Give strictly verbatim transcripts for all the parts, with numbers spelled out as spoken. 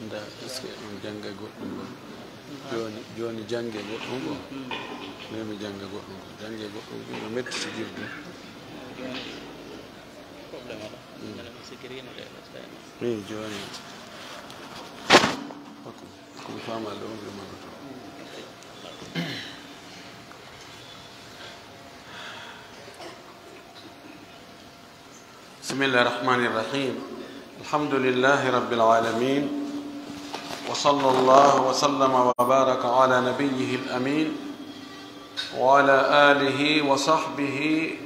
Nda, est-ce que on jannga goɗɗum ɗo? Jooni, jooni jannge goɗɗum ɗo. Mais mi jannga goɗɗum ɗo. Jannge goɗɗum ɗo, no metti sijirde. Problème o ɗo. Mm. Nana mi sikirino de, parce que Mi jooni. Ko, ko mi faama ɗo, on ɓe manoto. بسم الله الرحمن الرحيم. الحمد لله رب العالمين. وصلى الله وسلم وبارك على نبيه الأمين وعلى آله وصحبه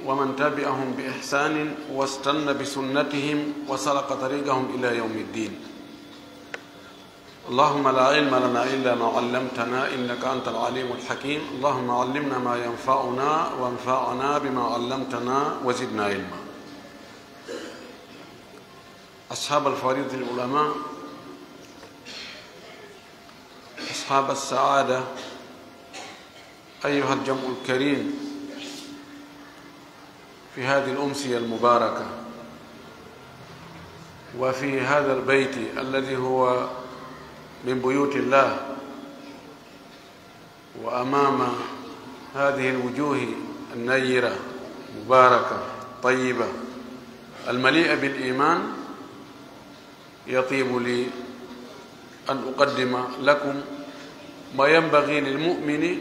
ومن تبعهم بإحسان واستن بسنتهم وسلك طريقهم إلى يوم الدين. اللهم لا علم لنا إلا ما علمتنا إنك أنت العليم الحكيم. اللهم علمنا ما ينفعنا وانفعنا بما علمتنا وزدنا علما. أصحاب الفريضة العلماء، أصحاب السعادة، أيها الجمع الكريم في هذه الأمسية المباركة، وفي هذا البيت الذي هو من بيوت الله، وأمام هذه الوجوه النيرة المباركة الطيبة المليئة بالإيمان، يطيب لي أن أقدم لكم ما ينبغي للمؤمن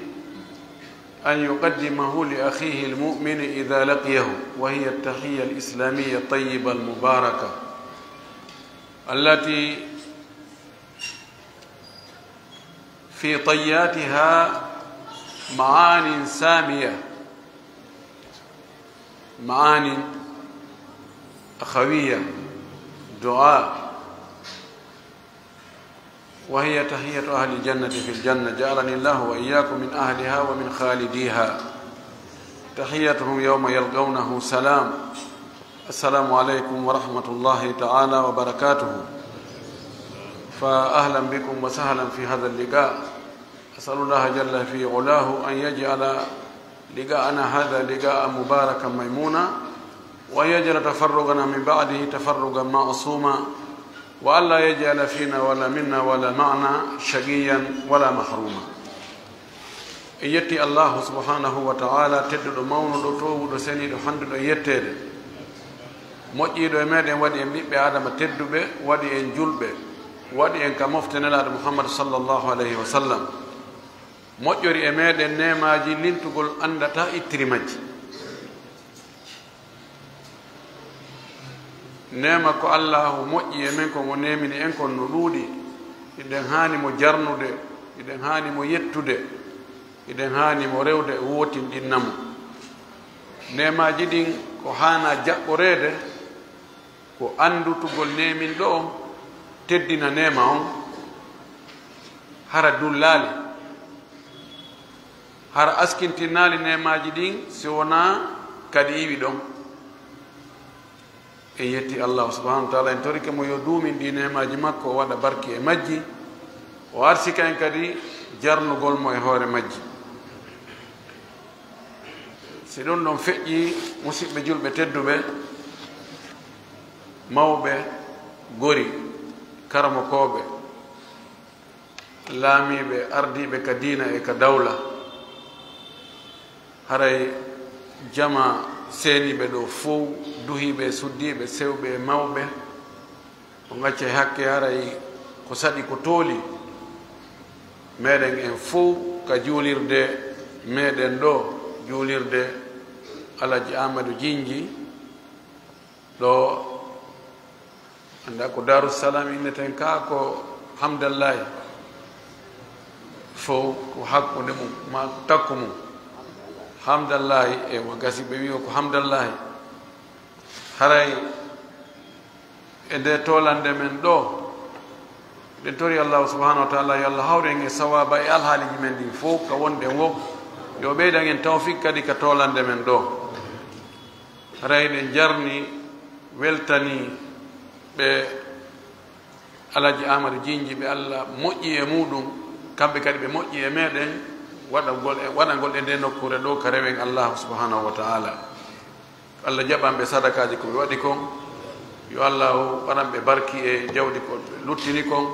أن يقدمه لأخيه المؤمن إذا لقيه، وهي التحية الإسلامية الطيبة المباركة، التي في طياتها معان سامية، معان أخوية، دعاء، وهي تحية أهل الجنة في الجنة، جعلني الله وإياكم من أهلها ومن خالديها. تحيتهم يوم يلقونه سلام. السلام عليكم ورحمة الله تعالى وبركاته. فأهلا بكم وسهلا في هذا اللقاء. أسأل الله جل في علاه أن يجعل لقاءنا هذا لقاء مباركا ميمونا، وأن يجعل تفرقنا من بعده تفرقا معصوما، وألا يجعل فينا ولا منا ولا معنا شقيا ولا محروما. En yetti Allahu subhanahu wa ta'ala, tedduɗo, mawnuɗo, toowuɗo, seniiɗo, handuɗo e yetteede, moƴƴiiɗo e meɗen, waɗi en ɓiɓɓe Adama tedduɓe, waɗi en julɓe, waɗi en ka mofte Nelaaɗo Muhammad sallallahu alayhi wa sallam. Moƴƴori e meɗen neemaaji lintugol anndataa ittiri majji. Neema ko Allaahu moƴƴi e men, ko mo neemini en kon no ɗuuɗi, hiɗen haani mo jarnude, hiɗen haani mo yettude, hiɗen haani mo rewde, wootinɗinna mo. Neemaaji ɗin ko haanaa jaɓɓoreede, ko anndutugol neeminɗo on, teddina neema on, hara dullaali, hara askintinaali neemaaji ɗin, si wonaa kadi iwi ɗon. En yetti Allahu subhanahu wa ta'ala, en torike mo yo duumin ɗi neemaaji makko, o waɗa barki e majji, o arsika en kadi jarnugol mo e hoore majji. Si ɗum ɗon feƴƴi, musiɓɓe julɓe tedduɓe, mawɓe, gori, karamokooɓe, laamiiɓe, ardiiɓe ka diina e ka dawla, haray jama seeniiɓe ɗo fow, duhiiɓe e suddiiɓe, sewɓe e mawɓe, on accay hakke, haray ko saɗi ko tooli meɗen en fow ka juulirde meɗen ɗo, juulirde Alaji Aamadu Jinji ɗo. Annda ko Daaru Salaam inneten ka, ko Hamdallahi fow ko hakkunde mum, ma takku mum. Hamdallahi, e mo gasi ɓe wi'o ko Hamdallahi. Haray e nde toolannde men ɗo, ɗen tori Allahu subhanahu wa ta'ala yo Allah hawru en e sawaaba e alhaaliiji men ɗin fow ka wonɗen wo, yo ɓeydan en tawfiq kadi ka toolannde men ɗo. Haray ɗen jarni, weltani ɓe Alaji Aamadu Jinji, ɓe Allah moƴƴi e muɗum, kamɓe kadi ɓe moƴƴi e meɗen, waɗangol e, waɗangol e nde nokkuure ɗo ka rewen Allahu subhanahu wa ta'ala. Allah jaɓan ɓe sadakaaji ko ɓe waɗi kon. Yo Allah o waɗan ɓe barki e jawdi ko ɓe luttini kon.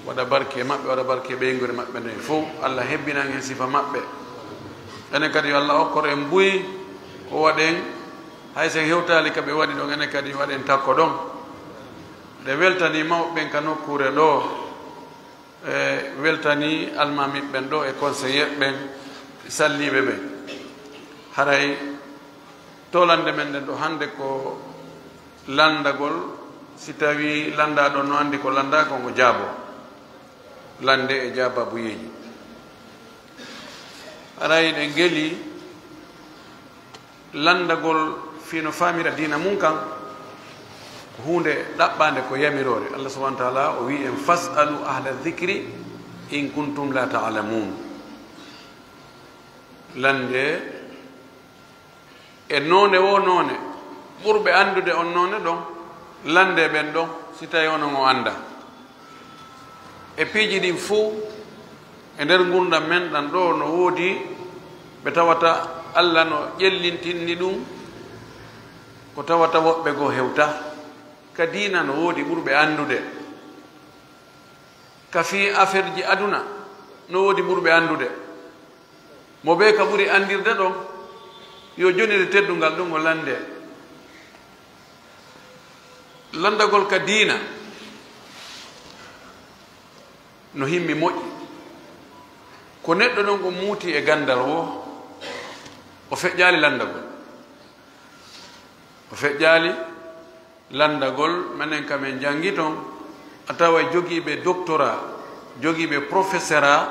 Waɗa barke maɓɓe, waɗa barke ɓeynguure maɓɓe nden fof. Allah hebbinan en sifa maɓɓe. Enen kadi yo Allah okkor en buy ko waɗen, hay sen hewtaali ka ɓe waɗi ɗon, enen kadi yo waɗen takko ɗon. Nde weltanii mawɓe ɓen ka nokkuure ɗoo, e weltanii almaamiiɓe ɓen ɗoo e conseiller ɓen, salliiɓe ɓen. Haray tolannde men nden ɗoo hannde ko lanndagol, si tawii lanndaaɗo no anndi ko lanndaa ko, ngo jaaboo. Lannde e jaababuyeeji. Haray ɗe ngeli lanndagol fii no faamira diina mun kan, ko huunde ɗaɓɓaande ko yamiroore. Allah subhanahu wa taala o wi'i en, "Fas'alu ahla dhikri in kuntum la ta'lamun." Lannde e noone woo noone, ɓurɓe anndude on noone ɗon, lanndee ɓen ɗon, si tawii onon on anndaa. E piiji ɗin fow, e nder ngurndan men ɗan ɗoo, no woodi ɓe tawata Alla no ƴellintinni ɗum, ko tawata woɓɓe goo hewtaa. Ka diina no woodi ɓurɓe anndude. Ka fii afeerji aduna, no woodi ɓurɓe anndude. Mo bee ka ɓuri anndirde ɗon, yo jonire teddungal ɗum o lanndee. Lanndagol ka diina no himmi moƴƴi. Ko neɗɗo ɗon o muuti e ganndal woo, o feƴƴaali lanndagol. O feƴƴaali lanndagol, menen ka men janngi ton, a taway jogiiɓe doctorat, jogiiɓe professorat,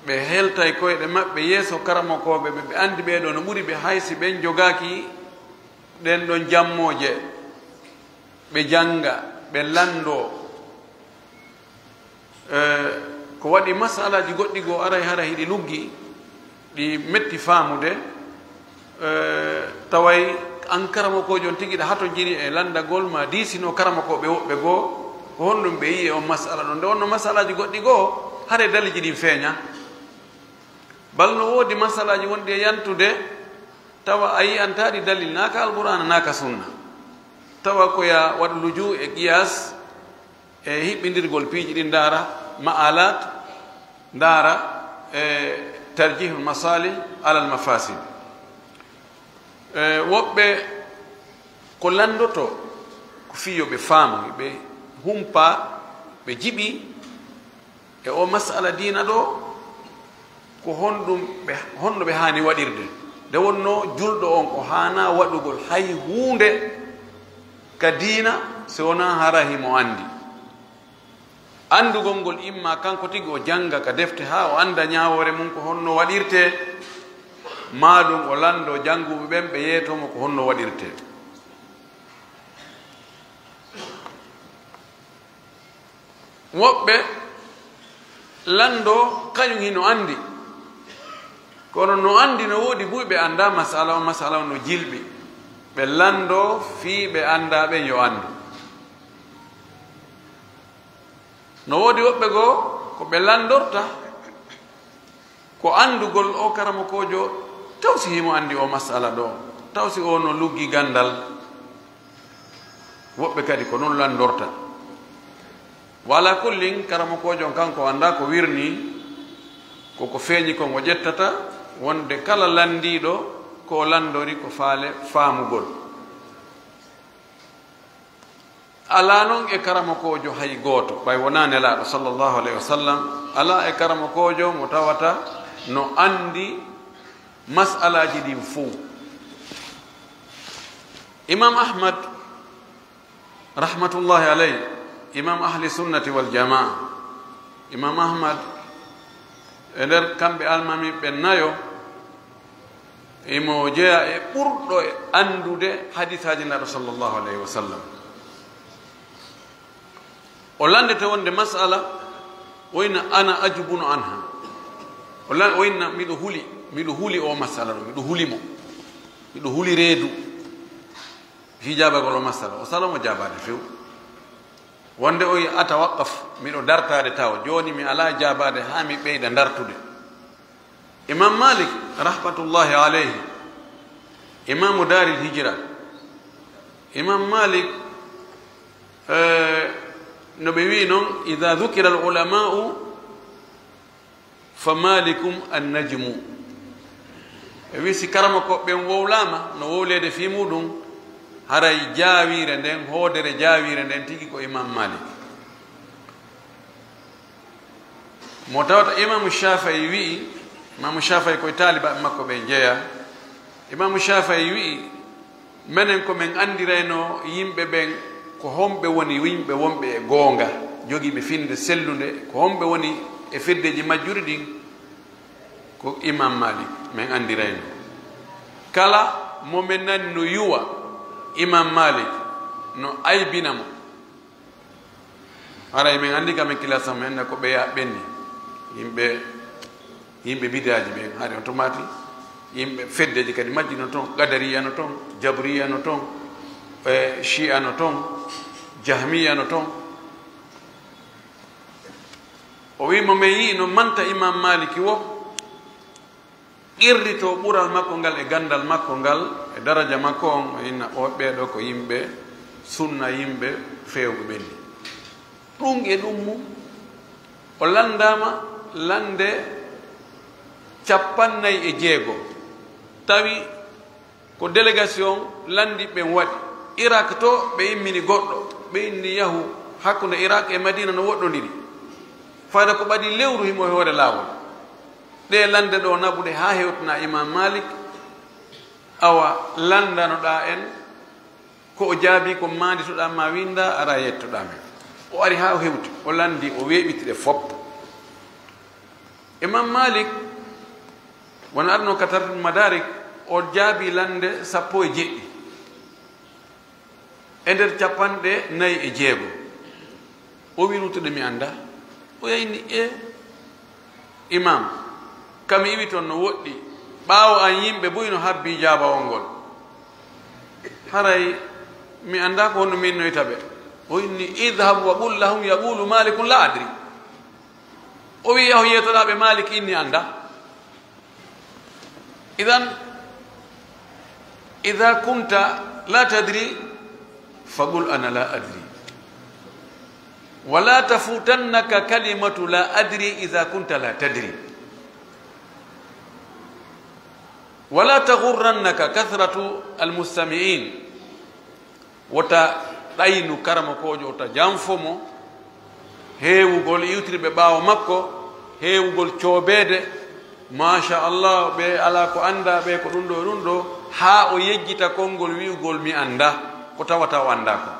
ɓe heltay koyɗe maɓɓe yeeso karamokooɓe ɓe, ɓe anndi ɓee ɗoo no ɓuri ɓe, hay si ɓen jogaaki ɗen ɗon jammooje, ɓe jannga, ɓe lanndoo. Eh, ko waɗi masalaaji goɗɗi goo aray hara hiɗi luggi, ɗi metti faamude. Eh, taway an karamokoojo on tigi ɗa hatonjini e lanndagol maa diisinoo karamokooɓe woɓɓe goo, ko honɗum ɓe yi'i e on masala ɗon. Nde wonnoo masalaaji goɗɗi goo, haray daliiji ɗin feeñaa. Bal no woodi masalaaji wonɗi e yantude, tawa a yi'antaa ɗi dalil, naa ka Alqur'aana, naa ka Sunna. Tawa ko yo a waɗu lujuu e qiyaas, e hiɓɓindirgol piiji ɗin, ndaara ma'alaat, ndaara, e, tarjihul masalih alal mafasid. E, woɓɓe ko lanndotoo, ko fii yo ɓe faamu, ɓe humpa, ɓe jiɓi e oo masala diina ɗoo, ko honɗum ɓe, honno ɓe haani waɗirde. Nde wonnoo julɗo on ko haanaa waɗugol hay huunde ka diina, si wonaa hara himo anndi. Anndugol ngol, imma kanko tigi o jannga ka defte haa o annda ñaawoore mun ko honno waɗirtee, maa ɗum o lanndoo jannguɓe ɓen ɓe yeetoo mo ko honno waɗirtee. Woɓɓe lanndoo kañum hino anndi, kono no anndi no woodi buy ɓe anndaa masala on, masala on no jilɓi. Ɓe lanndoo fii ɓe anndaa ɓen yo anndu. No woodi woɓɓe goo ko ɓe lanndorta ko anndugol oo karamokoojo, taw si himo anndi oo masala ɗoo, taw si oo no luggi ganndal. Woɓɓe kadi ko non lanndorta. Wa alaa kullin, karamokoojo on kanko anndaa ko wirnii, ko ko feeñi kon o ƴettata, wonde kala lanndiiɗo ko o lanndori ko faale faamugol. Alaa non e karamokoojo hay gooto, ɓay wonaa Nelaaɗo sallallahu alayhi wa sallam, alaa e karamokoojo mo tawata no anndi mas'alaaji ɗin fow. Imam Ahmad, rahmatullahi alayh, imam ahli sunnati wal jamaa, Imam Ahmad, e nder kamɓe almaami ɓen nayo, imo jeyaa e ɓurɗo e anndude hadisaaji Nelaaɗo sallallahu alayhi wa sallam. O lanndete wonde masala, o inna, "Ana ajubunu anha." O lan-, o inna, "Miɗo huli, miɗo huli oo masala ɗoo, miɗo huli mo. Miɗo huli reedu." Fii jaabagol oo masala, o sala mo jaabaade few. Wonde o yi, "Atawaqqaf, miɗo dartaade tawo. Jooni mi alaa jaabaade haa mi ɓeyda dartude." Imam Malik, rahmatullahi alayhi, imamu Daaril Hijra. Imam Malik, eh, No ɓe wi'i non, "Ida dukira al ulama'u fa malikum an najmu." Ɓe wi'i si karamoko ɓen wowlama, no wowlede fii muɗum, haray jaawire nden, hoodere jaawire nden tigi ko Imam Malik. Mo tawata Imamu Shafai wi'i, Imamu Shafai koye taalibaaɓe makko ɓen jeya. Imamu Shafai wi'i, "Menen ko men andirayno yimɓe ɓen ko homɓe woni yimɓe wonɓe e goonga, jogiiɓe finde sellunde, ko homɓe woni e feddeji majjuri ɗin, ko Imam Malik men andirayno. Kala mo men nani no yuwa Imam Malik, no aybina mo." Haray men anndi ka men kilasa men na ko ɓeya ɓenni. Yimɓe, yimɓe bidaaji ɓen, hari on to maati. Yimɓe feddeji kadi majji no ton, Qadariya no ton, Jabriya no ton, e Shi'a no ton, Jahmiya no ton. O wi mo men yi'i no manta Imam Maliki wo, qirrito ɓural makko ngal e ganndal makko ngal, e daraja makko on, o inna o ɓeeɗo ko yimɓe sunna, yimɓe feewɓe ɓenni. Ɗum e ɗum mum, o lanndaama lannde cappannayi e jeego, tawi ko délégation lanndiiɓe ɓen waɗi. Irak to, ɓe immini goɗɗo, ɓe inni yahu hakkunde Irak e Madina no woɗɗondiri. Fayda ko ɓadi lewru himo e hoore laawol. Ɗee lannde ɗoo naɓuɗe haa hewtina Imam Malik, awa lanndanoɗaa en ko o jaabii, ko maanditoɗaa ma winnda, ara yettoɗaa men. O ari haa o hewti, o lanndi, o weeɓiti ɗe fop. Imam Malik, won arno ka Tartibul Madarik, o jaabii lannde sappo e jeɗɗi e nder cappanɗe nayi e jeego. O wi luuttuɗe mi annda. O yayni e Imam, ka mi iwi ton no woɗɗi. Ɓaawo an yimɓe buy no habbii jaabawol ngol. Haray mi annda ko honno mi innoyta ɓe. O inni, "Idhab wa qul lahum yaqulu Malikun la adri." O wi, "Yahu yeetoɗaa ɓe Malik inni annda." Idan, idha kunta la tadri, faqul ana la adri. Wala tafutannaka kalimatu la adri idha kunta la tadri. Wala taghurrannaka kathratu almustami'in. Wota ɗaynu karamokoojo, wota janfo mo. Heewugol iwtirɓe ɓaawo makko, heewugol coobeede. Machallah, ɓe alaa ko annda, ɓe ko ɗum ɗo e ɗum ɗo, haa o yejjita konngol wi'ugol mi annda, ko tawata o annda ko.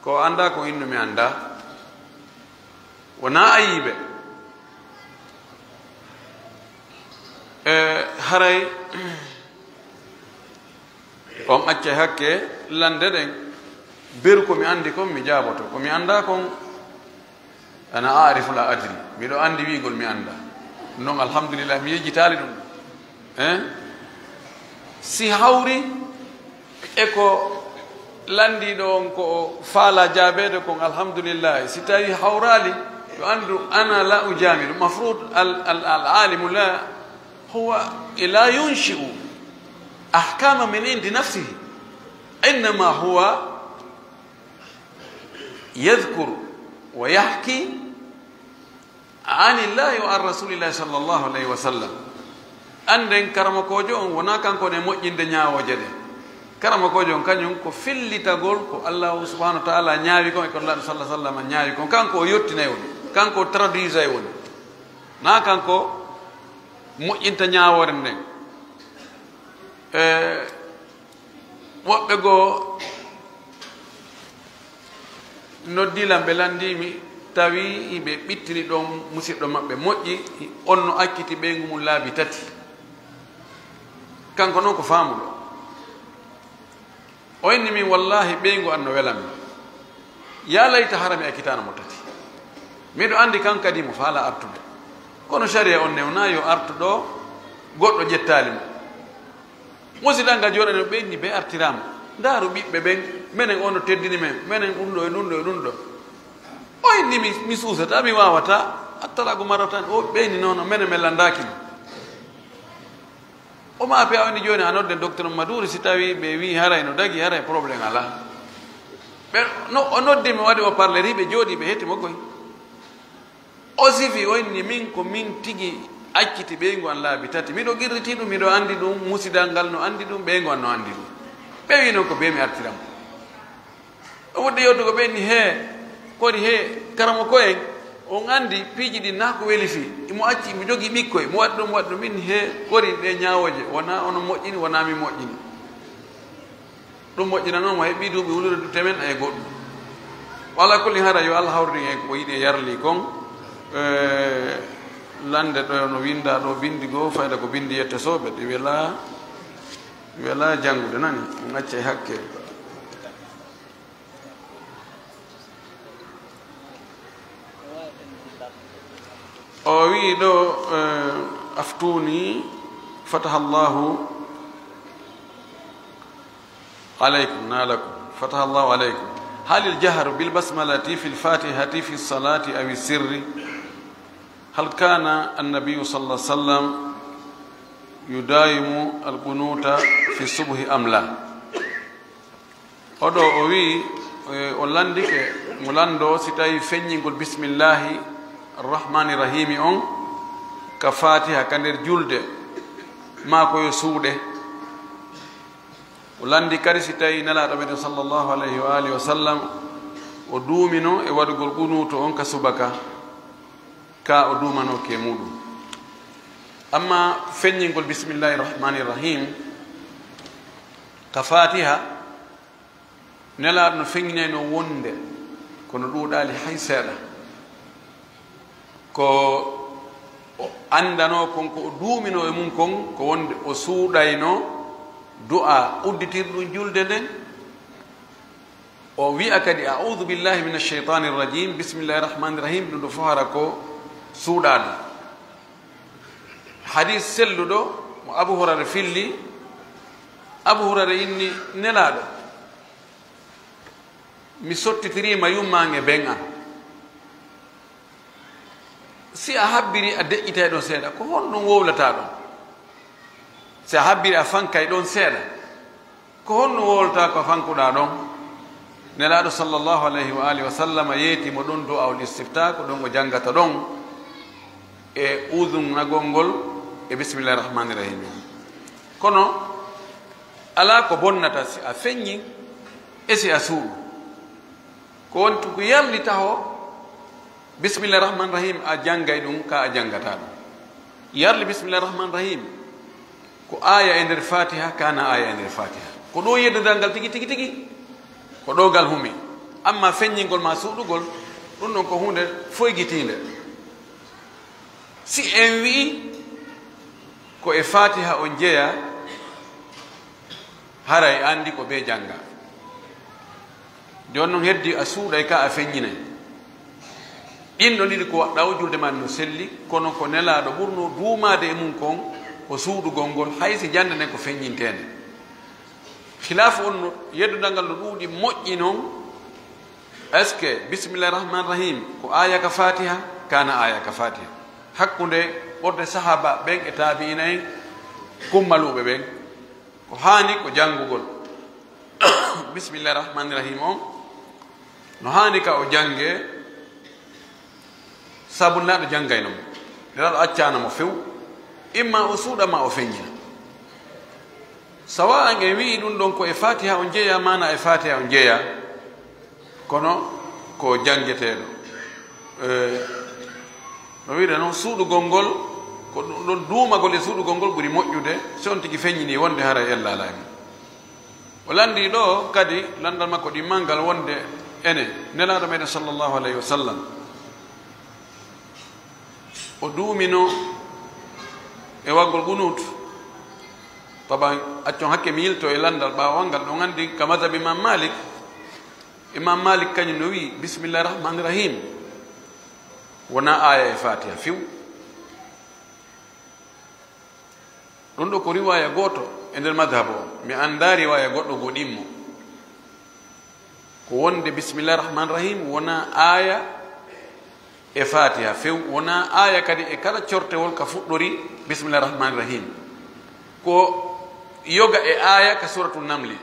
Ko o annda ko innu mi annda. Wonaa ayiibe. E haray on accay hakke lannde ɗen, beru ko mi anndi kon, mi jaaboto. Ko mi annda kon, ana aarifu la adri. Miɗo anndi wi'ugol mi annda. Non, alhamdulillah, mi yejjitaali ɗum. Eh? Si hawri e ko lanndiiɗo on ko o faala jaabeede kon, alhamdulillah. Si tawi hawraali, yo anndu, ana la ujamilu. Mafrud al, al, al alimu la, huwa la yunshi'u ahkama min indi nafsihi. Innama huwa yadhkuru wa yahki anillahi wa an rasulillahi sallallahu alayhi wa sallam. Annden karamokoojo on wonaa kanko ne moƴƴinde ñaawooje ɗen. Karamokoojo on kañum ko fillitagol ko Allahu subhanahu wa ta'ala ñaawi kon e ko Nulaaɗo sallallahu alayhi wa sallam ñaawi kon. Kanko o yottinay woni, kanko o traduisay woni. Naa kanko moƴƴinta ñaawoore nden. E, woɓɓe goo noddii lan, ɓe lanndii mi, tawi hiɓe ɓittini ɗon musiɗɗo maɓɓe moƴƴi, on no acciti ɓeyngu mum laabi tati. Kanko non ko faamuɗo. O inni min, "Wallahi, ɓeyngu an no welan mi. Ya layta hara mi accitaano mo tati. Miɗo anndi kan kadi mo faala artude. Kono sariya on newna yo artu ɗo goɗɗo ƴettaali mo." Musidal ngal jooɗani, ɓe inni ɓe artiraama. Ndaaru ɓiɓɓe ɓen, menen on no teddini men, menen ɗum ɗo e ɗum ɗo e ɗum ɗo. O inni mi, mi suusata, mi waawata, attalagu marratan, o ɓeyni noon, menen men lanndaaki mo. O maapi, a woni jooni a nodde docteur Maduuri, si tawi ɓe wii haray no dagi, haray problème alaa. Ɓe no, o noddi mi, waɗi o parleri, ɓe jooɗi, ɓe hetti mo koy. O sifi, o inni, "Min ko min tigi acciti ɓeyngu an laabi tati. Miɗo qirriti ɗum, miɗo anndi ɗum, musidal ngal no anndi ɗum, ɓeyngu an no anndi ɗum." Ɓe wi noon ko bee mi artiram. O fuɗɗi yewtugo ɓe, inni, "Hee, kori hee, karamoko en, on anndi piiji ɗin naa ko weli fii. Imo acci, imo jogii ɓikkoy, mo waɗi ɗum, waɗi ɗum." Min, "Hee, kori ɗee ñaawooje, wonaa onon moƴƴini, wonaa min moƴƴini. Ɗum moƴƴinanoo mo heɓii duuɓi wulude du temen e goɗɗum." Wa alaa kulli, hara yo Allah hawridin en ko o yiɗi e yarli kon. Eh, lande ɗo no winndaa ɗo binndi goo, fayda ko binndi yette sooɓe, ɗi welaa, ɗi welaa janngude, nani? On accay hakke. O wi'i ɗo, eh, "Aftuuni, fataha Allahu alaykum, na lakum, fataha Allahu alaykum. Halil jahru bil basmalati fil fatihati fi salati aw sirri? Hal kana an-nabiyyu sallallahu alayhi wa sallam yudayimu al-qunuta fi subhi am la?" Oɗo o wi'i, eh, o lanndike mo lanndo si tawii feññingol bismillaahi arrahmaani rahiimi on ka Faatiha ka nder julde, maa ko yo suuɗe. O lanndi kadi si tawii Nelaaɗo meɗen sallallahu alayhi wa alihi wa sallam o duumino e waɗugol qunuutu on ka subaka. Ka o duumanooki e muuɗum. Amma feññingol bismillaahi rahmaani rahiim ka Faatiha, Nelaaɗo no feññinayno wonde, kono ɗuuɗaali hay seeɗa. Ko o anndanoo kon, ko o duuminoo e mum kon, ko wonde o suuɗayno du'aa udditirɗum julde nden, o wi'a kadi, "A'udhu billahi minash shaytanir rajim, bismillahir rahmanir rahim," ɗum ɗo fof hara ko suuɗaɗo. Hadis selluɗo mo Abu Hurayra filli, Abu Hurayra inni, "Nelaaɗo, mi sottitiriima yummaange ben an. Si a habbiri a deƴƴitay ɗon seeɗa, ko honɗum wowlataa ɗon? Si a habbiri a fankay ɗon seeɗa, ko honɗum wowlataa ko fankuɗaa ɗon?" Nelaaɗo sallallahu alayhi wa alihi wa sallam yeeti mo ɗon du'aul istiftah, ko ɗon o janngata ɗon e udhunnagol ngol e bismillahir rahmanir rahim. Kono alaa ko bonnata si a feññi e si a suuɗu. Ko woni ko yarli taho, bismillah rahman rahim, a janngay ɗum, ka a janngataa ɗum. Yarli bismillah rahman rahim, ko aaya e nder Fatiha, kana aaya e nder Fatiha. Ko ɗo yeddodal ngal tigi, tigi, tigi, ko ɗo ngal humi. Amma feññingol ma suuɗugol, ɗum ɗon ko huunde foygitiinde. Si en wi'i ko e Fatiha on jeyaa, haray anndi ko bee jannga. Jooni non heddi a suuɗay ka a feññinay. Ɗin ɗon ɗiɗi ko waɗɗa o julde man no selli, kono ko Nelaaɗo ɓurno duumaade e mum kon ko suuɗugol ngol, hay si jannde nden ko feññinteende. Khilaafu on no, yeddudal ngal no ɗuuɗi moƴƴi non, est-ce que bismillah rahman rahim ko aaya ka Fatiha? Kana aaya ka Fatiha. Hakkunde ɓurde sahaba ɓen e taabi'ina en kummaluɓe ɓen, ko haani ko janngugol. Bismillah rahman rahim on no haani ka o jannge, sabu Nelaaɗo janngayno mo. Nelaaɗo accaano mo few. Imma o suuɗa ma o feññina. Sawa'an en wi'i ɗum ɗon ko e Fatiha on jeyaa, maana e Fatiha on jeyaa. Kono ko janngeteeɗo. Eh, no wi'de noon, suuɗugol ngol, ko ɗum ɗon duumagol e suuɗugol ngol ɓuri moƴƴude, si on tigi feññini wonde haray ella alaa e mum. O lanndii ɗo kadi lanndal makko ɗimmal ngal wonde ene Nelaaɗo meɗen sallallahu alayhi wa sallam, o duumino e waggol qunut. Taban, accon hakke mi yilto e lanndal ɓaawal ngal, ɗon anndi ka mazhab Imam Malik, Imam Malik kañum no wi'i, "Bismillah rahman rahim wonaa aaya e Fatiha few." Ɗum ɗo ko riwaaya gooto e nder madhab o. Mi anndaa riwaaya goɗɗo goo ɗimmo. Ko wonde bismillah rahman rahim wonaa aaya e Fatiha few, wonaa aaya kadi e kala cortewol ka fuɗɗori bismillah rahman rahim. Ko yoga e aaya ka Suratu Namli.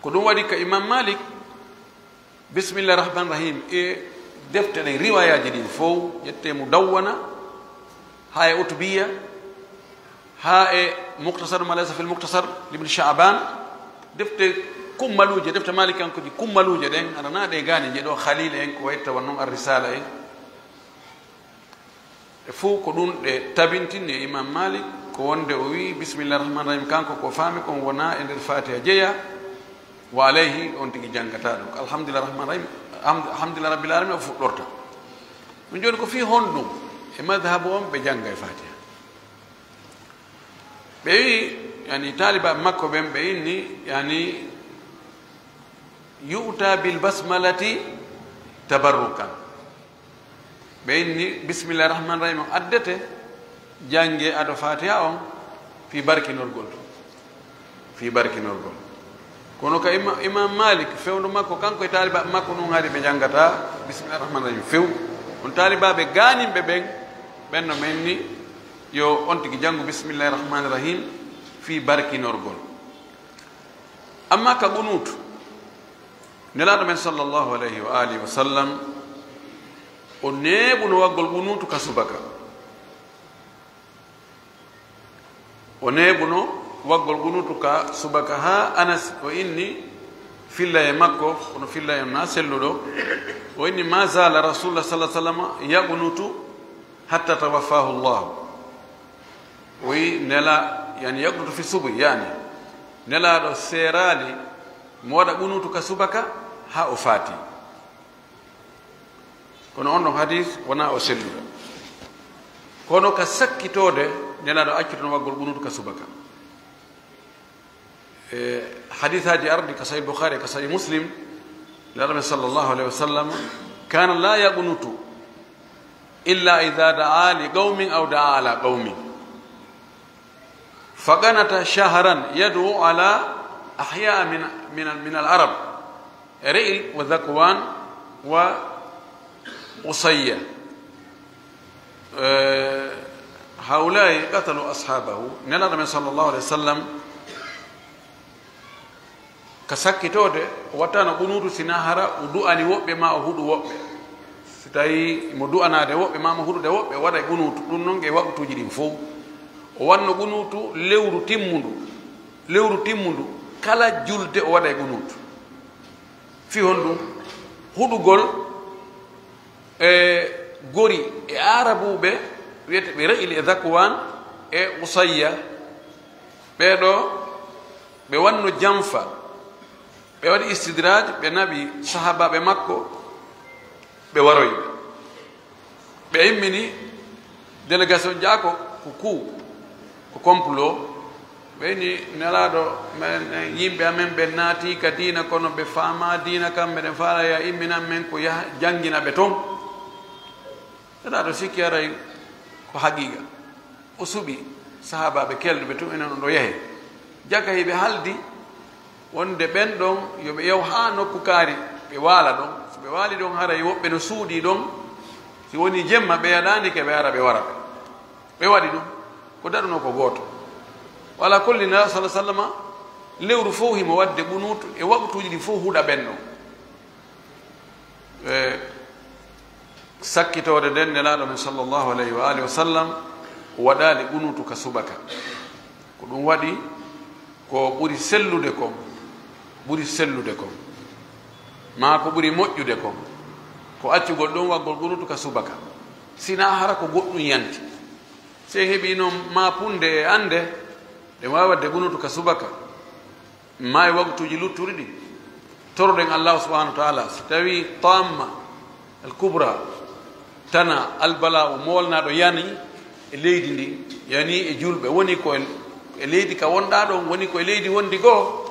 Ko ɗum waɗi ka Imam Malik, bismillah rahman rahim, e defte ɗen, riwayaaji ɗin fow, ƴettee Mudawwana, haa e Utubiyya, haa e Mukhtasar ma laysa fil Mukhtasar Ibn Sha'ban, defte kummaluuje, defte Malikankooji kummaluuje ɗen, aɗa na ɗe gaani je ɗo Khalil en, ko wayta won noon Ar-Risala en. E fow ko ɗum ɗe tabintinni e Imam Malik, ko wonde o wi'i, "Bismillah rahman rahim", kanko ko faami kon wona e nder Fatiha jeya, wa alayhi, on tigi janngata ɗum. Alhamdulillah rahman rahim, alhamd-, alhamdulillah rabbil alamin o fuɗɗorta. Ɗum jooni ko fii honɗum e madhabu on ɓe jannga e Fatiha? Ɓe wi'i, yani, taalibaaɓe makko ɓen, ɓe inni, yani, "Yu'ta bil basmalati tabarrukan." Ɓe inni, "Bismillah rahman rahim on addete, jannge ado Fatiha on, fii barkinorgol." Fii barkinorgol. Kono ka Ima-, Imam Malik, fewndo makko, kanko e taalibaaɓe makko, ɗum hari ɓe janngata bismillah rahman rahim few. On taalibaaɓe gaaninɓe ɓen, ɓen no men ni, yo on tigi janngu bismillah rahman rahim fii barkinorgol. Amma ka qunuutu, Nelaaɗo men sallallahu alayhi wa alihi wa sallam, o neeɓuno waggol qunuutu ka subaka. O neeɓuno waggol qunuutu ka subaka haa Anas o inni filla e makko, kono filla en na selluɗo, o inni, "Ma zala Rasulullah sallallahu alayhi wa sallam yaqunutu hatta tawaffahu Allah." O wi Nela-, yani, yaqunutu fi subuh, yani, Nelaaɗo seeraali mo waɗa qunuutu ka subaka haa o faati. Kono on ɗon hadis wona o selluɗo. Kono ka sakkitoode, Nelaaɗo accutuno waggol qunuutu ka subaka. E hadisaaji ardi ka Sahih Bukhari, ka Sahih Muslim, Nelaaɗo men sallallahu alayhi wa sallam, "Kana la yaqunutu illa idha da'a li qawmin aw da'a ala qawmin." Fa qanata shahran yad'u ala ahya min, min, min al-Arab, Ri'l wa Dhakwan wa Usayya. Eh, haulai qatalu ashabahu. Nelaaɗo men sallallahu alayhi wa sallam, ka sakkitoode, o wattano qunuutu sina hara o du'ani woɓɓe ma o huɗu woɓɓe. Si tawi mo du'anaade woɓɓe ma mo huɗude woɓɓe, o waɗay qunuutu. Ɗum noon e waqtuuji ɗin fow. O wanno qunuutu lewru timmundu. Lewru timmundu, kala julde o waɗay qunuutu. Fii honɗum? Huɗugol e gori e Aarabuuɓe, wiyete ɓe Ri'l e Dhakwan e Usayya. Ɓee ɗoo, ɓe wanno janfa, ɓe waɗi istidraj, ɓe naɓi sahaabaaɓe makko, ɓe waroyi ɓe. Ɓe immini délégation, jaa ko, ko coup, ko complot. Ɓe inni, "Nelaaɗo, men, yimɓe amen ɓe naati ka diina, kono ɓe faamaa diina kan, meɗen faala ya imminan men ko yaha janngina ɓe toon." Nelaaɗo sikki aray ko haqiiqa. O suɓi sahaabaaɓe kelɗuɓe tun, enen on ɗo yahe. Jaka hiɓe haldi wonde ɓen ɗon yo ɓe yaw haa nokku kaari, ɓe waala ɗon. So ɓe waali ɗon, haray woɓɓe no suuɗii ɗon. Si woni jemma, ɓe yaɗaani ke, ɓe ara, ɓe wara ɓe. Ɓe waɗi ɗum. Ko daɗunoo ko gooto. Wa ala kulli, Nelaaɗo sallallahu alaihi wasallama, lewru fow himo waɗde qunuutu e waqtuuji ɗi fow huɗa ɓen ɗon. E sakkitoode nden, Nelaaɗo men sallallahu alayhi wa alihi wa sallam waɗaali qunuutu ka subaka. Ko ɗum waɗi ko ɓuri sellude kon, ɓuri sellude kon, maa ko ɓuri moƴƴude kon, ko accugol ɗum waggol qunuutu ka subaka, sinaa hara ko goɗɗum yanti. Si en heɓii noon maapunde e annde, ɗen waawi waɗde qunuutu ka subaka, maa e waqtuuji luttuɗi ɗi. Toroɗen Allahu subhanahu wa taala, si tawii tamma al kubra, tana al bala'u, moolnaaɗo yani e leydi ndi, yani e julɓe, woni ko e, e leydi ka wonɗaa ɗon, woni ko e leydi wondi goo,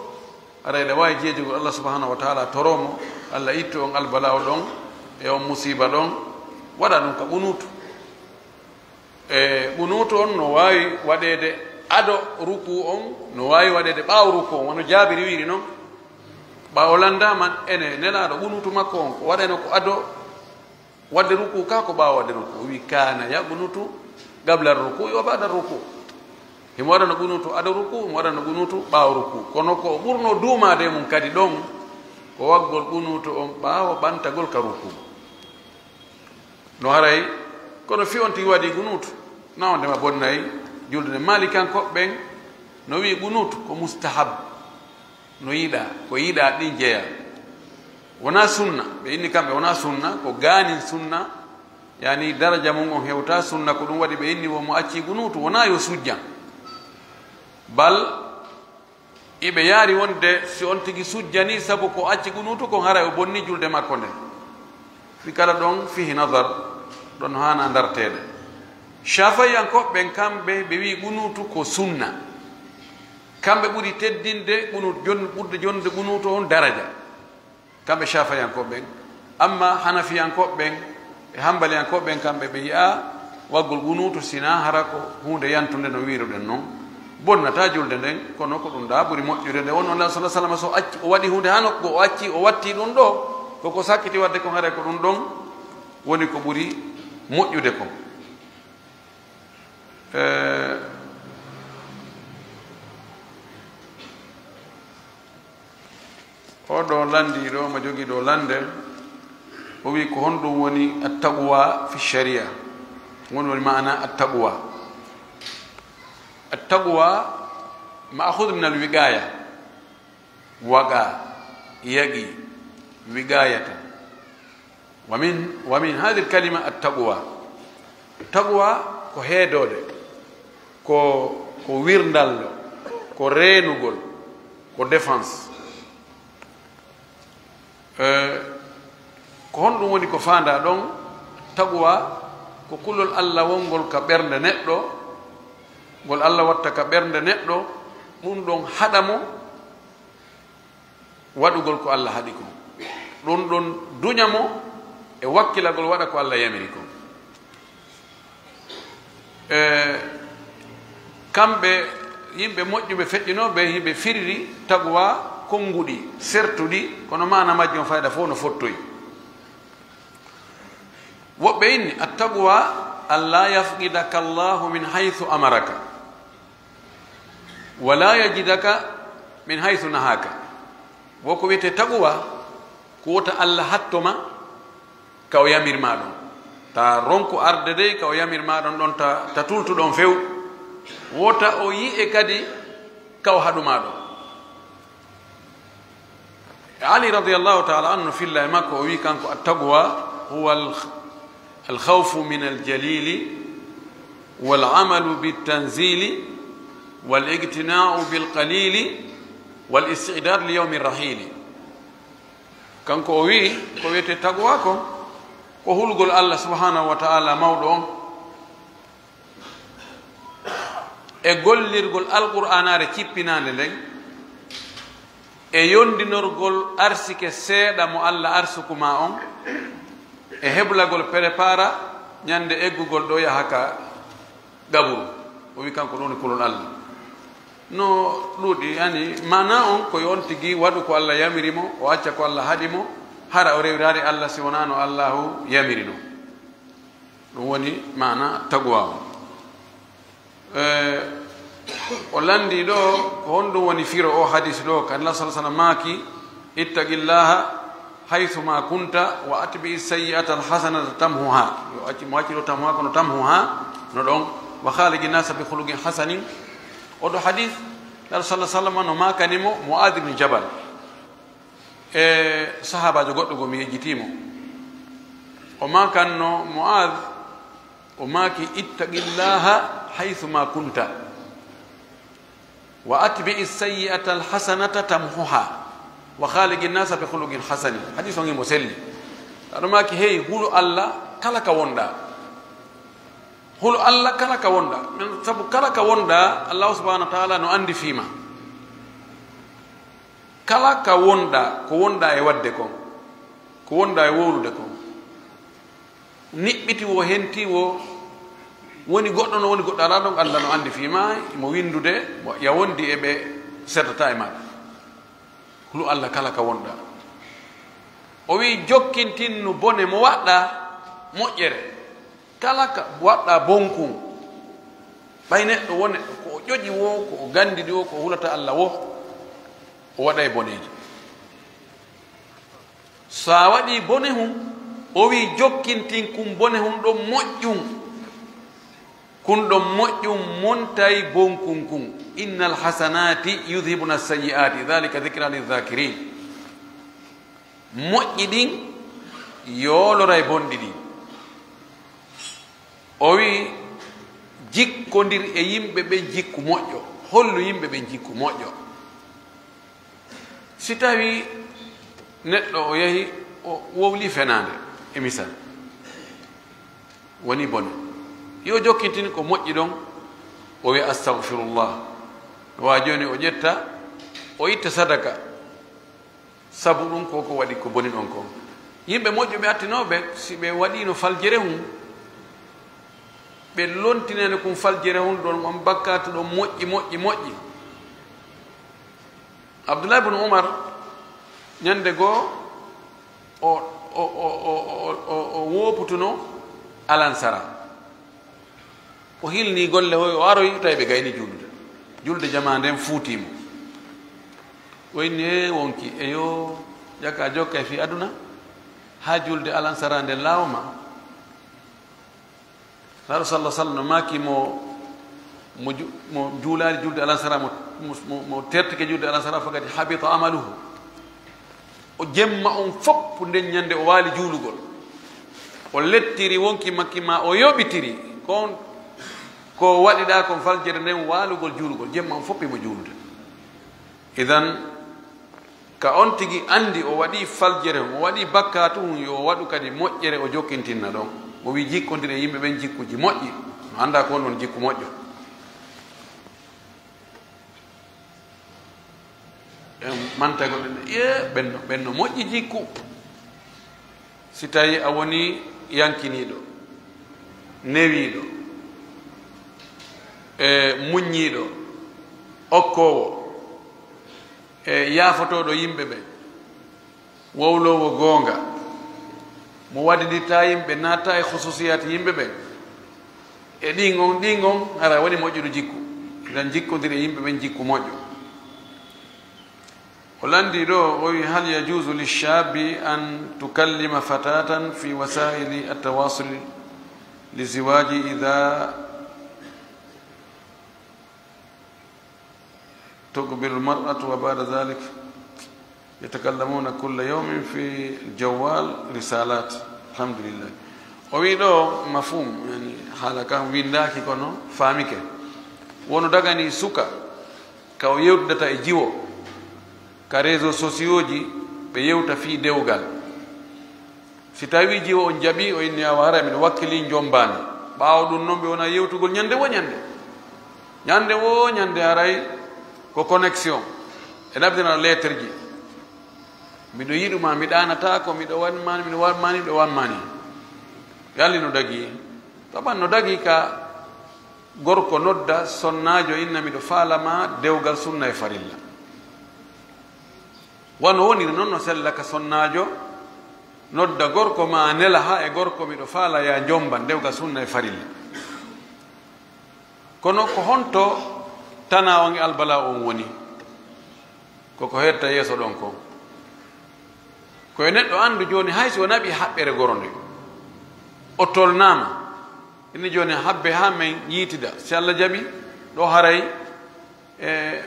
aray ɗe waawi jeejugol Allah subhanahu wa taala, toroo mo Allah ittu on al bala'u ɗon e on musiiba ɗon, waɗa ɗum ka qunuutu. E qunuutu on no waawi waɗeede ado rukuu on, no waawi waɗeede ɓaawo rukuu on, wano Jaabiri wiiri non. Ɓaawo lanndaama ene Nelaaɗo, qunuutu makko on ko waɗeno ko ado waɗde rukuu ka, ko ɓaawo waɗde rukuu. O wii, "Kaana yaqnutu qabla rukuu wa ba'da rukuu." Himo waɗano qunuutu ado ruku, himo waɗano qunuutu ɓaawo ruku. Kono ko o ɓurno duumaade e mum kadi ɗon, ko waggol qunuutu on ɓaawo ɓantagol ka ruku. No haray, kono fii on tigi waɗi qunuutu, na on dema bonnay julde nde. Maalikankoɓe ɓen no wi'i qunuutu ko mustahab, no yiɗaa, ko yiɗaa ɗin jeyaa. Wonaa sunna, ɓe inni kamɓe wonaa sunna, ko gaanin sunna, yani daraja mum on hewtaa sunna, ko ɗum waɗi ɓe inni wo mo acci qunuutu, wonaa yo sujjan. Bal, iɓe yaari wonde si on tigi sujjanii sabu ko acci qunuutu kon, haray o bonni julde makko nden. Fii kala ɗon fihi nadar, ɗon haana darteede. Shafi'iyankoɓe ɓen kamɓe, ɓe wi'i qunuutu ko sunna. Kamɓe ɓuri teddinde qunuutu, jon-, ɓurde jonde qunuutu on daraja. Kamɓe Shafi'iyankoɓe ɓen. Amma Hanafiyankoɓe ɓen e Hanbaliyankoɓe ɓen, kamɓe ɓe yi'a waggol qunuutu sinaa hara ko huunde yantunde no wi'iruɗen non. Bonnataa julde nden, kono ko ɗum ɗaa ɓuri moƴƴude. Nde wonno Allah sallallahu alaihi wasallam so acci, o waɗi huunde haa nokku, o acci, o watti ɗum ɗoo, ko ko sakkiti waɗde kon, haray ko ɗum ɗon woni ko ɓuri moƴƴude kon. Eh, Oɗo lanndiiɗo, mo jogii ɗo lannde, o wi'i, ko honɗum woni attaqwa fi sharia? Ko honɗum woni maana attaqwa? Attaqwa ma'khudh min al-wiqaya. Waqa, yaqi, wiqayatan. Wa min, wa min hadhihi al-kalima at-taqwa. Taqwa ko heedoode, ko, ko wirndallo, ko reenugol, ko défense. Eh, ko honɗum woni ko faandaa ɗon? Taqwa ko kulol Allah wongol ka ɓernde neɗɗo, ngol Allah watta ka ɓernde neɗɗo, ɗum ɗon haɗa mo waɗugol ko Allah haɗi kon. Ɗum ɗon duña mo e wakkilagol waɗa ko Allah yamiri kon. E kamɓe yimɓe moƴƴuɓe feƴƴinooɓe, hiɓe firiri taqwa konnguɗi, sertuɗi, kono maana majjum fayda fof no fottoyi. Woɓɓe inni, attaqwa an la yafqidaka Allahu min haythu amaraka. Wala yajidaka min haythu nahaka. Wo ko wiyetee taquwa, ko wota Allah hatto ma ka o yamir ma ɗon. Ta ronku arde dey ka o yamir ma ɗon, ɗon ta, ta tultu ɗon few. Wota o yi'e kadi ka o haɗu ma ɗon. Ali radiyallahu ta'ala anhu no filla e makko, o wi kanko, "At-taqwa huwa al-, al-khawfu min al-jalili, wal amalu bit-tanzili, wal igtina'u bil qalili, wal isti'dad li yawmi rahili." Kanko o wi, ko wiyetee taqwa ko, ko hulugol Allah subhanahu wa ta'ala mawɗo on, e gollirgol Alqur'aanaare cippinaande nden, e yondinorgol arsike seeɗa mo Allah arsuku ma on, e heblagol prépara ñande eggugol ɗo yaha ka qaburu. O wi kanko ɗum woni kulol Allah. No ɗuuɗi, yani, maana on ko yo on tigi waɗu ko Allah yamiri mo, o acca ko Allah haɗi mo, hara o rewiraali Allah si wonaa no Allahu yamiri non. Ɗum woni maana taqwa on. Eh, o lanndii ɗo, ko honɗum woni firo o hadis ɗo? Ka Nela sallallahu alaihi wasallam maaki, "Ittaqillaha haythu ma kunta wa atbi'i sayyi'ata al-hasanata tamhuha." Yo acci, mo acci ɗo tamhuha, kono tamhuha no ɗon, "Wa khaliqi nasa bi khuluqin hasanin." Oɗo hadis, Nela sallallahu alaihi wasallam no maakani mo Mu'adh ibn Jabal. E sahaabaajo goɗɗo goo, mi yejjitii mo. O maakanno Mu'aaz, o maaki, "Ittaqillaha haythu ma kunta, wa atbi'i sayyi'ata al-hasanata tamhuha, wa khaliqi nasa bi khuluqin hasani." Hadiis on himo selli. Aɗo maaki, hey, hulu Allah kala ka wonɗaa. Hulu Allah kala ka wonɗaa. Men, sabu kala ka wonɗaa, Allahu subhanahu wa ta'ala no anndi fii ma. Kala ka wonɗaa, ko wonɗaa e waɗde kon, ko wonɗaa e wowlude kon, niɓɓiti wo, henti wo, woni goɗɗo no woni goɗɗo alaa ɗon, Allah no anndi fii ma, mo winndude, mo ya wondi e ɓe seddata e maɗa. Hulu Allah kala ka wonɗaa. O wi'i, jokkintinnu bone mo waɗɗaa moƴƴere. Kala ka waɗɗaa bonkun, Ɓay neɗɗo wo neɗɗo, ko o ƴoƴi wo, ko o gandidi wo, ko o hulata Alla wo, o waɗay boneejo. So a waɗii bone hun, o wi'i jokkintin kun bone hun ɗon moƴƴun. Kun ɗon moƴƴun montay bonkun kun. "Innal hasanati yudhibuna sayyi'ati, dhalika dhikra lidh-dhakirin." Moƴƴi ɗin yooloray bonɗi ɗin. O wi'i, "Jikkondir e yimɓe ɓen jikku moƴƴo." Hollu yimɓe ɓen jikku moƴƴo. Si tawii neɗɗo o yahi, o wowli fenaande, e misal, woni bone, yo jokkintin ko moƴƴi ɗon, o wi'a, "Astagfirullah." Wa jooni o ƴetta, o itta sadaka. Sabu ɗun ko ko waɗi ko boni ɗon kon. Yimɓe moƴƴuɓe attinooɓe, si ɓe waɗiino faljere hun, ɓe lontinene kun faljere hun ɗon, on bakkaatu ɗon moƴƴi, moƴƴi, moƴƴi. Abdullah ibn Umar, ñande goo, o, o wooputuno Alansara. O hilni golle hoy, o aroyi, tawi ɓe gayni juulude. Julde jamaa nden fuutii mo. O inni, "Ee wonki, eyo, jaka jokkay fii aduna, haa julde Alansara nden laawoma." Naaru sallallahu alaihi wasallam no maaki mo, mo ju-, mo juulaali julde Alansara, mo, mo, mo, mo tertike julde Alansara, faqad habita amaluhu. O jemma on fof nden ñande o waali juulugol. O lettiri wonki makki ma o yoɓitiri. Kon ko waɗiɗaa kon faljere nden waalugol juulugol. Jemma on fof mo juulude. Idan, ka on tigi andi o waɗi faljere, o waɗi bakkaatu hun, yo o waɗu kadi moƴƴere o jokkintinna ɗon. O wi jikkondir e yimɓe ɓen jikkuji moƴƴi. No anda ko on ɗon jikku moƴƴo. En manta ko ɗen, ye, ɓen no, ɓen no moƴƴi jikku. Si tawi a woni yankiniiɗo, newiiɗo, e muññiiɗo, okkoowo, e yaafotooɗo yimɓe ɓen, wowloowo goonga, mo waɗidittaa yimɓe, naattaa e khususiyaati yimɓe ɓen, e ɗin on, ɗin on, hara woni moƴƴuɗo jikku. Idan jikkondir e yimɓe ɓen jikku moƴƴo. O lanndii ɗoo, o wi, "Hal yajuuzu lishaabbi an tukallima fataatan fi wasaa'ili attawaasul liziwaaji idaa tuqbilu lmar'atu wa ba'da dhalik yatakallamuuna kulla yawmin fi ljawaal risaalaat?" Alhamdulillah. O wi ɗoo mafhum, yani haala kan winndaaki kono faamike. Wonu dagani suka ka o yewtidata e jiwo, ka réseaux sociaux ji, ɓe yewta fii dewgal. Si tawii jiwo on jaɓii, o inni, "Awa, haray miɗo wakkilii, njombaami." Ɓaawo ɗun non, ɓe wona yewtugol ñande woo ñande. Ñande woo ñande, haray ko connexion. E naɓidana lettre ji. "Miɗo yiɗu ma, mi ɗaanataa ko, miɗo wan ma ni, miɗo wan ma ni, miɗo wan ma ni." Yalli no dagii? Taban no dagii ka gorko nodda sonnaajo, inna, "Miɗo faala ma dewgal sunna e farilla." Wano woniri non no sella ka sonnaajo nodda gorko ma nela haa e gorko, "Miɗo faala ya njomban dewgal sunna e farilla." Kono ko honto tana on e albala on woni? Koko herta yeeso ɗon kon. Ko e neɗɗo anndu jooni, hay si o naɓi haɓɓere goro nde, o tolnaama, inni jooni habbe haa men yiitida. Si Allah jaɓi, ɗo haray, e,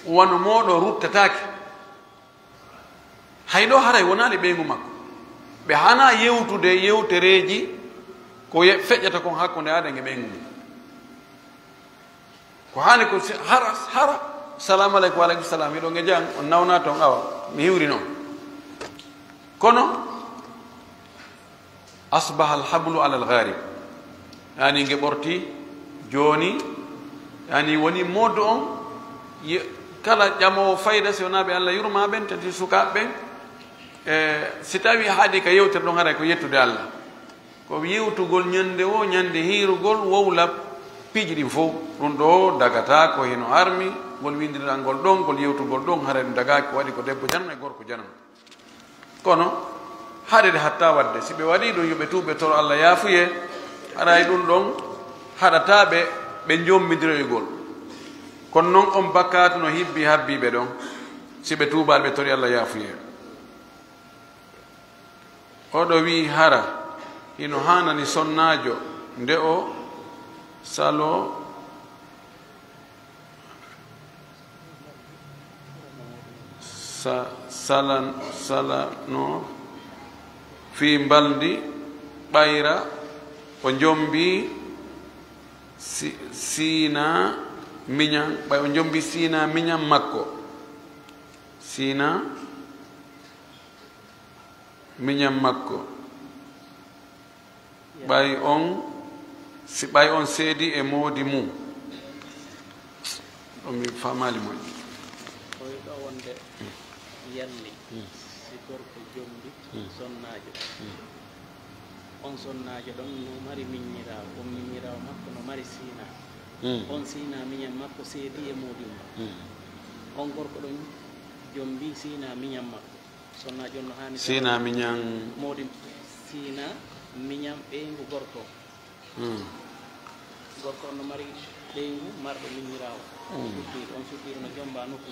wano mooɗo ruttataake. Hay ɗo haray wonaali ɓeyngu makko. Ɓe hana yewtude yewtereeji ko ye-, feƴƴata kon hakkunde aaden e ɓeyngu mum. Ko haani ko si-, hara, hara, "Salamu aleykum." "Wa aleykum salam, hiɗon e jam?" On nawna ton, "Awa, mi hiwri non." Kono, "Asbaha alhablu ala algharib." Yani nge ɓorti jooni, yani woni moodo on, ye-, kala ƴamoowo fayda, si wonaa ɓe Allah yurma ɓen, tati sukaaɓe ɓen, e, si tawi haadi ka yewtere ɗon, haray ko yettude Allah. Ko yewtugol ñande woo ñande, hiirugol, wowla piiji ɗin fow. Ɗun ɗoo dagataa ko hino harmi, ngol windiral ngol ɗon, ngol yewtugol ɗon, haray ɗun dagaaki, ko waɗi ko debbo janano e gorko janano. Kono, haɗede hatta waɗde, si ɓe waɗii ɗun, yo ɓe tuub, ɓe toro Allah yaafuyee, haray ɗun ɗon Haɗataa ɓe ɓe njombidiroygol. Kono noon, on bakkaatu no hibbi habbii ɓe ɗon. Si ɓe tuubaali, ɓe tori Allah yaafuyee. Oɗo wi'i, hara hino haanani sonnaajo nde o salo sa- salan- salano fii mbalndi, ɓayra o njombii si- siinaa miñan, ɓay o njombii siinaa miñan makko, siinaa miñan makko. Ɓay on, si ɓay on seedi e moodi mum. Ɗum mi faamaali moƴƴi. Koyɗo wonde yalli, si gorko jombi sonnaajo. On sonnaajo ɗon no mari miññiraawo, on miññiraawo makko no mari siinaa. On siinaa miñan makko seedi e moodi mum. On gorko ɗon jombi siinaa miñan makko. Sonnaajo on no haani. Siinaa miñan. Moodi, siinaa miñan ɓeyngu gorko. Gorko on no mari ɓeyngu marɗo miññiraawo. Suddiiɗo, on suddiiɗo no jomba nokku.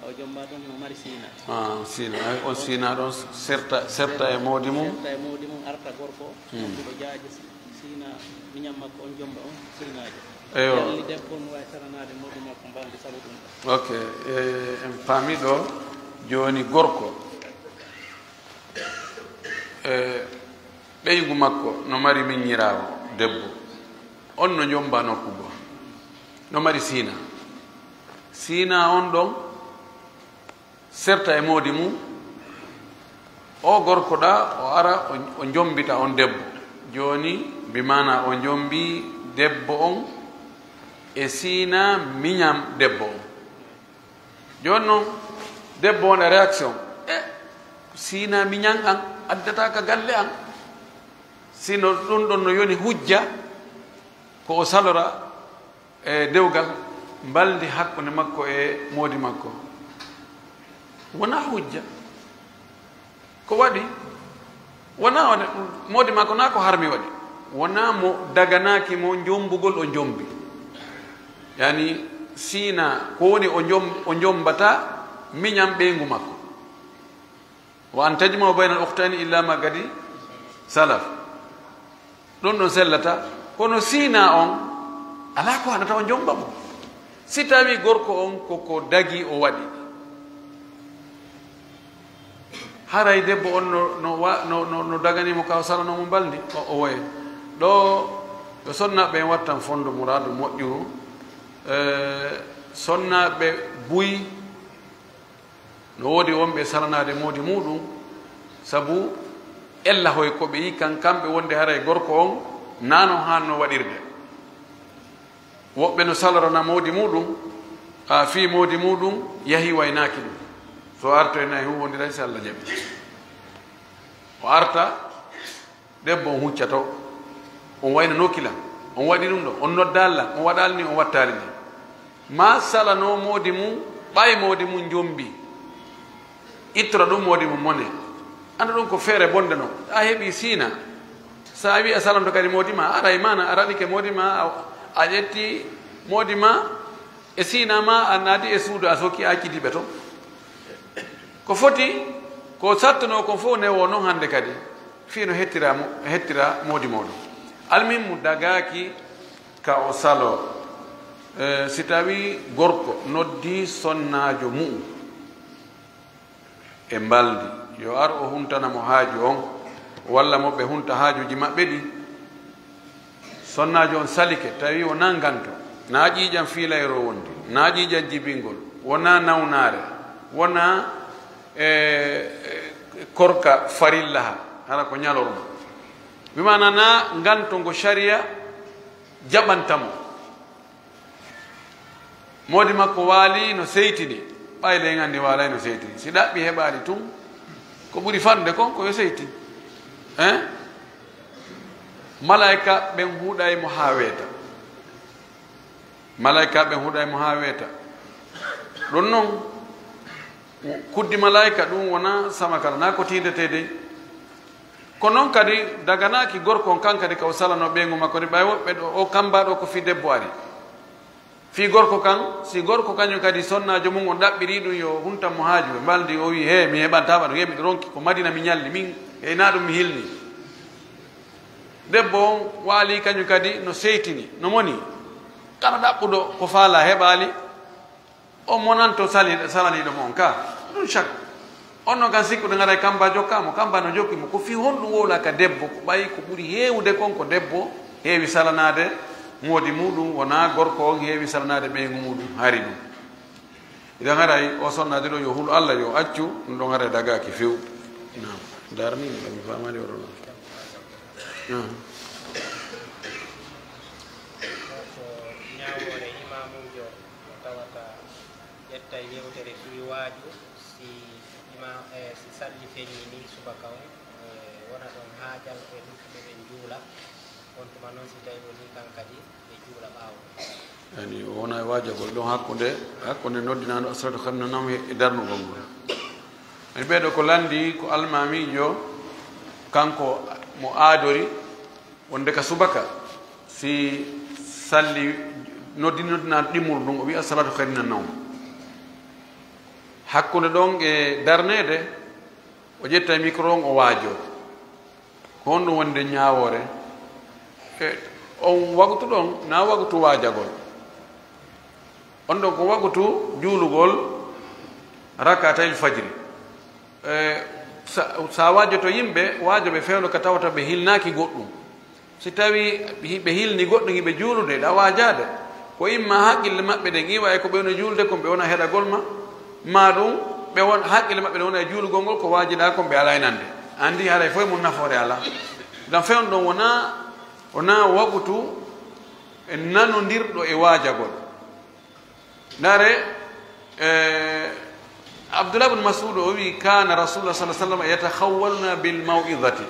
O jomba ɗon no mari siinaa. Ah, siinaa. Ay, on siinaa ɗon serta, serta e moodi mum. Serta e moodi mum, arta gorko, nokkuɗo jaaje si- siinaa miñan makko on jomba on siinaajo. Eyo. Yalli debbo no waawi salanaade moodi makko mbalndi sabu ɗum ɗon. Ok, e, en paami ɗo jooni gorko. E, ɓeyngu makko no mari miññiraawo debbo. On no jomba nokku goo. No mari siinaa. Siinaa on ɗon serta e moodi mum. O gorko ɗa, o ara, o, o jombita on debbo. Jooni, bi maana o jombi debbo on e siinaa miñan debbo on. Jooni noon, debbo on e réaction. E, siinaa miñan an addataa ka galle an. Sino ɗum ɗon no yoni hujja, ko o salora e dewgal mbalndi hakkunde makko e moodi makko. Wonaa hujja. Ko waɗi? Wonaa o ne-, moodi makko naa ko harmi waɗi. Wonaa mo daganaaki mo jombugol o jombi. Yani, siinaa ko woni o jom-, o jombataa miñan ɓeyngu makko. Wa an tajma'u bayna al-ukhtayni illa ma qad salaf. Ɗum ɗon sellata, kono siinaa on, alaa ko haɗata o jomba mo. Si tawii gorko on ko ko dagi o waɗi, haray debbo on no, no wa-, no, no, no daganii mo ka o salanoo mo mbalndi, o, o woye. Ɗo, ɗo sonnaaɓe en wattan fondo muraadu moƴƴuru, e, sonnaaɓe buy, no woodi wonɓe salanaade moodi muuɗum, sabu ella hoy ko ɓe yi'i kan kamɓe wonde haray gorko on naa no haanno waɗirde. Woɓɓe no salorana moodi muuɗum, a fii moodi muuɗum yahi waynaaki ɗum. So artoy nayi huwondiray si Allah jaɓi. O arta, debbo on hucca to, on waynanooki lan, on waɗi ɗum ɗo, on noddaali lan, on waɗaali ni, on wattaali ni. Maa salanoo moodi mum, ɓay moodi mum jombi. Ittora ɗum moodi mum mone. Annda ɗum ko feere bonde non. A heɓi siina. So a wi'i a salanto kadi moodi ma, a aray maana, a raɗike moodi ma, a, a ƴetti moodi ma, e siina ma, a naati e suudu, a sokki, a accidi ɓe ton. Ko foti, ko sattunoo kon fof newoo non hannde kadi, fii no hettira mo, hettira moodi mooɗon. Almuhimmu dagaaki ka o saloo, eh, si tawii gorko noddii sonnaajo mu'um e mbalndi, yo ar o huntana mo haaju on, walla mo ɓe hunta haajuuji maɓɓe ɗin. Sonnaajo on salike, tawi wonaa nganto, naa ƴiiƴan fiilayro wondi, naa ƴiiƴan jibingol, wonaa nawnaare, wonaa, e, e, korka farilla ha, hara ko ñalorma. Bi maana naa nganto ngo shari'a jaɓanta mo. Moodi makko waali no seytini, ɓay le en anndi waalay no seytini. Si ɗaɓɓi heɓaali tun, ko ɓuri fanɗude kon ko yo seytin. Hein? Malaayka ɓen huɗay mo haa weeta. Malaayka ɓen huɗay mo haa weeta. Ɗun non, kuddi malaayka ɗun wonaa samakara, naa ko tiindetee dey. Ko noon kadi daganaaki gorko on kan kadi ka o salanoo ɓeyngu makko ni, ɓay woɓɓe ɗo, o kamba ɗo ko fii debbo ari. Fii gorko kan, si gorko kañum kadi sonnaajo mum on ɗaɓɓirii ɗum yo huntan mo haaju, ɓe mbaldi, o wi'i, "He, mi heɓantaa ɗum, he, miɗo ronki, ko Madina mi ñalli, min, he, naa ɗum mi hilni." Debbo on waali kañum kadi no seytini, no moni, kala ɗaɓɓuɗo ko faalaa heɓaali, o monanto sali-, salaniiɗo mo on ka. Ɗum shak. On non kan sikkude ngaray kamba jokkaa mo, kamba no jokki mo. Ko fii honɗum wowlaa ka debbo? Ko ɓay ko ɓuri heewude kon ko debbo heewi salanaade moodi muuɗum, wonaa gorko on heewi salanaade ɓeyngu muuɗum hari ɗum. Idan haray o sonnaajo ɗo yo hulu Allah, yo accu, ɗum ɗon haray dagaaki few. Naam. Darni, mi faamaali oɗo non. Naam. Ko ñaawoore imaamuujo mo tawata ƴettay yewtere fii waaju si ima, e, si salli feññini subaka on, e, wona ɗon haajal e luttuɓe ɓen juula. On tuma non, si tawi wonii kan kadi, ɓe juula ɓaawo. Yani, o wona e waajagol ɗon hakkunde, hakkunde noddinaandu assalatu khayrun minan nawm e darnugol ngol. Yani, ɓee ɗoo ko lanndii ko almaamiijo, kanko mo aadori wonde ka subaka, si salli, noddi, noddinaandu ɗimmuru ndun, o wi'i, "Assalatu khayrun minan nawm." Hakkunde ɗon e darneede, o ƴetta micro on, o waajoo. Ko honɗum woni nden ñaawoore? E on wagutu ɗon, na wagutu waajagol. On ɗon ko wagutu juulugol rakatayil fajri. E, sa, sa waajoto yimɓe, waajo ɓe fewndo ka tawata ɓe hilnaaki goɗɗum. Si tawi hi-, ɓe hilni goɗɗum, hiɓe juulude, ɗa waajaade, ko imma haqqille maɓɓe ɗen iwa e ko ɓe woni juulde kon, ɓe wona heɗagol ma, ma ɗum ɓe won, haqqille maɓɓe ɗen wona e juulugol ngol, ko waajiɗaa kon ɓe alaa e nande. Anndi haray fof e mum nafoore alaa. Ngam fewndo ɗon wona, wona wagutu e nanondirɗo e waajagol. Ndaare, eh, Abdullah ibn Mas'ud o wi, "Kana Rasulullah sallallahu alaihi wasallam yatakhawwaluna bil maw'izati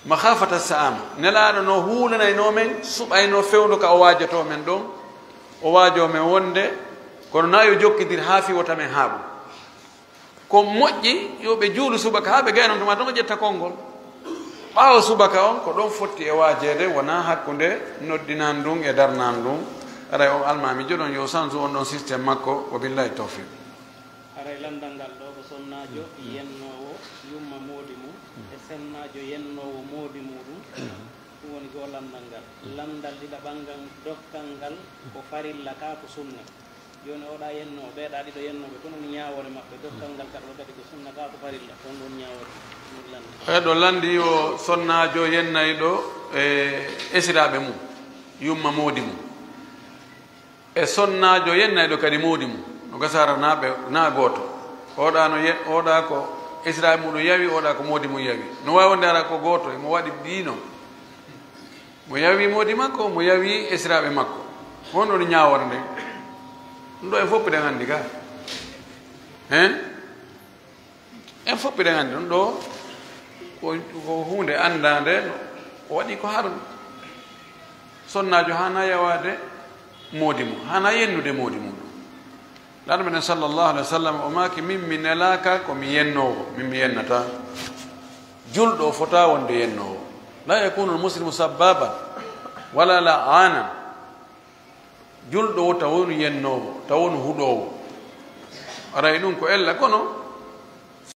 makhafata sa'ama." Nelaaɗo no huulanaynoo men, suɓaynoo fewndo ka o waajotoo men ɗon, o waajoo men wonde, kono na yo jokkindir haa fii wota men haaɓu. Ko moƴƴi yo ɓe juulu subaka haa ɓe gayna, tuma tan o ƴetta konngol. Ɓaawo subaka on, ko ɗon fotti e waajeede, wonaa hakkunde noddinan ndun e darnan ndun. Aray on almaami joɗon yo sansu on ɗon système makko, wa billahi tawfiq. Haray lanndal ngal ɗoo ko sonnaajo yennoowo yumma moodi mum e sonnaajo yennoowo moodi muuɗum. Ɗum woni goo lanndal ngal. Lanndal ɗiɗaɓal ngal, dokkal ngal ko farilla kaa ko sunna. Jooni oɗa yennoo, ɓeeɗa ɗiɗo yennooɓe, kono woni ñaawoore maɓɓe, dokkal ngal kaɗo kadi ko sunna kaa ko farilla, ko honɗum woni ñaawoore? Ɗum lanndi. E ɗo lanndi o sonnaajo yennayɗo e esiraaɓe mum, yumma moodi mum. E sonnaajo yennayɗo kadi moodi mum, no gasaara na ɓe, na gooto. Oɗa no ye-, oɗa ko esiraaɓe muɗum yawi, oɗa ko moodi mum yawi. No waawi wonde ara ko gooto, emo waɗi ɗiino. Mo yawi moodi makko, mo yawi esiraaɓe makko. Honɗum woni ñaawoore nden? Ɗum ɗo en fof piɗen anndi ka. Hein? En fof piɗen anndi ɗum ɗo ko, ko huunde anndaande, o waɗi ko haram. Sonnaajo haana yawaade moodi mum, haana yennude moodi mum. Laamɗo meɗen sallallahu alaihi wasallam o maaki, "Min mi nelaaka ko mi yennoowo, min mi yennata." Julɗo o fota wonde yennoowo. La yakunu al-muslimu sabbaban wala la'anan. Julɗo o taw wonu yennoowo, taw wonu huɗoowo. Aray ɗum ko ella, kono